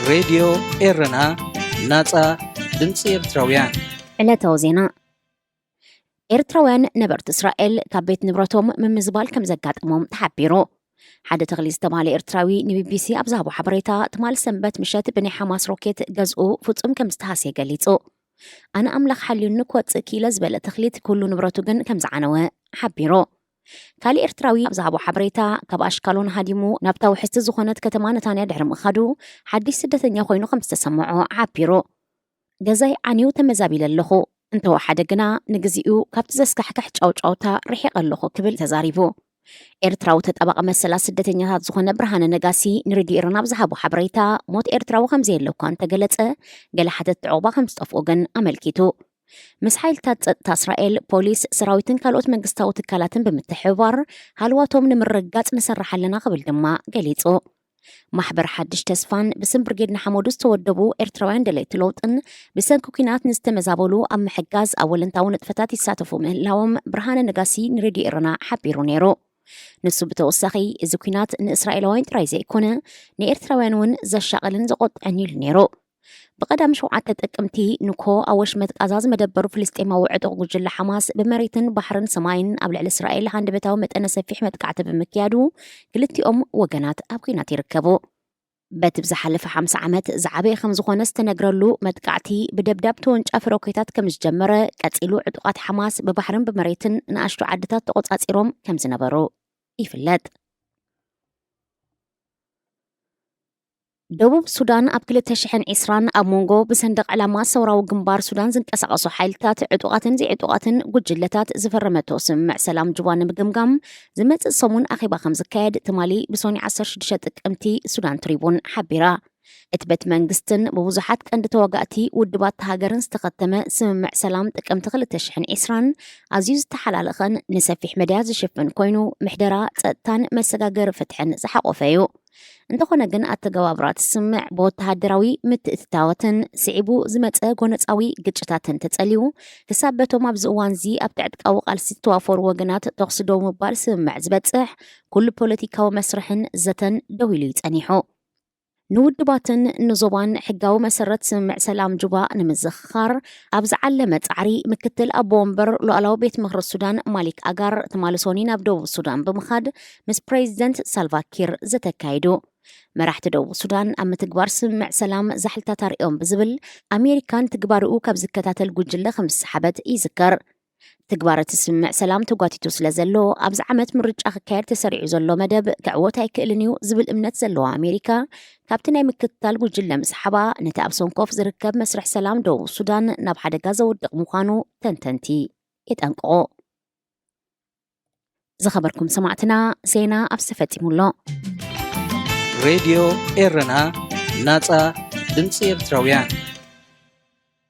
ሬድዮ ኤረና፣ ናጻ ድምጺ ኤርትራውያን። ዕለታዊ ዜና። ኤርትራውያን ነበርቲ እስራኤል ካብ ቤት ንብረቶም ምምዝባል ከም ዘጋጠሞም ተሓቢሩ። ሓደ ተኽሊ ዝተባህለ ኤርትራዊ ንቢቢሲ ኣብ ዝሃቦ ሓበሬታ፣ ትማል ሰንበት ምሸት ብናይ ሓማስ ሮኬት ገዝኡ ፍጹም ከም ዝተሃስየ ገሊጹ። ኣነ ኣምላኽ ሓልዩኒ ክወጽእ ክኢለ ዝበለ ተኽሊት ኩሉ ንብረቱ ግን ከም ዝዓነወ ሓቢሩ። ካልእ ኤርትራዊ ኣብ ዝሃቦ ሓበሬታ፣ ካብ ኣሽካሎን ሃዲሙ ናብታ ውሕስቲ ዝኾነት ከተማ ነታንያ ድሕሪ ምኻዱ፣ ሓድሽ ስደተኛ ኮይኑ ከም ዝተሰምዖ ሓቢሩ። ገዛይ ዓንዩ ተመዛቢለ ኣለኹ፣ እንተወሓደ ግና ንግዚኡ ካብቲ ዘስካሕክሕ ጫውጫውታ ርሒቐ ኣለኹ ክብል ተዛሪቡ። ኤርትራዊ ተጣባቂ መሰላት ስደተኛታት ዝኾነ ብርሃነ ነጋሲ ንሬድዮ ኤረና ኣብ ዝሃቦ ሓበሬታ፣ ሞት ኤርትራዊ ከም ዘየለ እኳ እንተገለጸ፣ ገለ ሓተትቲ ዕቑባ ከም ዝጠፍኡ ግን ኣመልኪቱ። ምስ ሓይልታት ጸጥታ እስራኤል፣ ፖሊስ፣ ሰራዊትን ካልኦት መንግስታዊ ትካላትን ብምትሕብባር ሃልዋቶም ንምርግጋጽ ንሰርሕ ኣለና ክብል ድማ ገሊጹ። ማሕበር ሓድሽ ተስፋን ብስም ብርጌድ ንሓመዱ ዝተወደቡ ኤርትራውያን ደለይቲ ለውጥን ብሰንኪ ኲናት ንዝተመዛበሉ ኣብ ምሕጋዝ ኣብ ወለንታዊ ንጥፈታት ይሳተፉ ምህላዎም ብርሃነ ነጋሲ ንሬድዮ ኤረና ሓቢሩ ነይሩ። ንሱ ብተወሳኺ፣ እዚ ኲናት ንእስራኤላውያን ጥራይ ዘይኮነ፣ ንኤርትራውያን እውን ዘሻቕልን ዘቖጥዕን ኢሉ ነይሩ። ብቐዳም ሸውዓተ ጥቅምቲ ንኮ ኣብ ወሽመጥ ቃዛ ዝመደበሩ ፍልስጤማዊ ዕጡቕ ጉጅለ ሓማስ ብመሬትን ባሕርን ሰማይን ኣብ ልዕሊ እስራኤል ሃንደበታዊ መጠነ ሰፊሕ መጥቃዕቲ ብምክያዱ፣ ክልቲኦም ወገናት ኣብ ኲናት ይርከቡ። በቲ ብዝሓለፈ ሓምሳ ዓመት ዝዓበየ ከም ዝኾነ ዝተነግረሉ መጥቃዕቲ ብደብዳብ ተወንጫፊ ሮኬታት ከም ዝጀመረ፣ ቀጺሉ ዕጡቓት ሓማስ ብባሕርን ብመሬትን ንኣሽቱ ዓድታት ተቖጻጺሮም ከም ዝነበሩ ይፍለጥ። ደቡብ ሱዳን ኣብ ክልተ ሽሕን ዕስራን ኣብ መንጎ ብሰንደቕ ዕላማ ሰውራዊ ግንባር ሱዳን ዝንቀሳቐሱ ሓይልታት ዕጡቓትን ዘይዕጡቓትን ጉጅለታት ዝፈረመቶ ስምምዕ ሰላም ጁባ ንምግምጋም ዝመጽእ ሰሙን ኣኼባ ከም ዝካየድ ትማሊ ብሶኒ ዓሰርተ ሽዱሽተ ጥቅምቲ ሱዳን ትሪቡን ሓቢራ። እቲ ቤት መንግስትን ብብዙሓት ቀንዲ ተዋጋእቲ ውድባት ሃገርን ዝተኸተመ ስምምዕ ሰላም ጥቅምቲ ክልተ ሽሕን ዕስራን ኣዝዩ ዝተሓላለኸን ንሰፊሕ መድያ ዝሽፍን ኮይኑ፣ ምሕደራ፣ ጸጥታን መሰጋገሪ ፍትሕን ዝሓቖፈ እዩ። እንተኾነ ግን፣ ኣተገባብራ እቲ ስምምዕ ብወተሃደራዊ ምትእትታዋትን ስዒቡ ዝመጸ ጎነጻዊ ግጭታትን ተጸልዩ፣ ክሳብ በቶም ኣብዚ እዋንዚ ኣብቲ ዕጥቃዊ ቃልሲ ዝተዋፈሩ ወገናት ተኹሲ ደው ምባል ስምምዕ ዝበጽሕ ኩሉ ፖለቲካዊ መስርሕን ዘተን ደው ኢሉ እዩ ጸኒሑ። ንውድባትን ንዞባን ሕጋዊ መሰረት ስምምዕ ሰላም ጁባ ንምዝኽኻር ኣብ ዝዓለመ ጻዕሪ፣ ምክትል ኣቦ ወንበር ሉዓላዊ ቤት ምኽሪ ሱዳን ማሊክ ኣጋር ትማሊ ሶኒ ናብ ደቡብ ሱዳን ብምኻድ ምስ ፕሬዚደንት ሳልቫ ኪር ዘተ ኣካይዱ። መራሕቲ ደቡብ ሱዳን ኣብ ምትግባር ስምምዕ ሰላም ዛሕልታት ኣርእዮም ብዝብል፣ ኣሜሪካ ንትግባርኡ ካብ ዝከታተል ጉጅለ ከም ዝሰሓበት ይዝከር። ትግባር እቲ ስምምዕ ሰላም ተጓቲቱ ስለ ዘሎ፣ ኣብዚ ዓመት ምርጫ ክካየድ ተሰሪዑ ዘሎ መደብ ክዕወት ኣይክእልን እዩ ዝብል እምነት ዘለዋ ኣሜሪካ፣ ካብቲ ናይ ምክትታል ጉጅለ ምስሓባ፣ ነቲ ኣብ ሰንኮፍ ዝርከብ መስርሕ ሰላም ደቡብ ሱዳን ናብ ሓደጋ ዘውድቕ ምዃኑ ተንተንቲ የጠንቅቑ። ዝኸበርኩም ሰማዕትና፣ ዜና ኣብዚ ተፈጺሙ ኣሎ። ሬድዮ ኤረና፣ ናጻ ድምጺ ኤርትራውያን።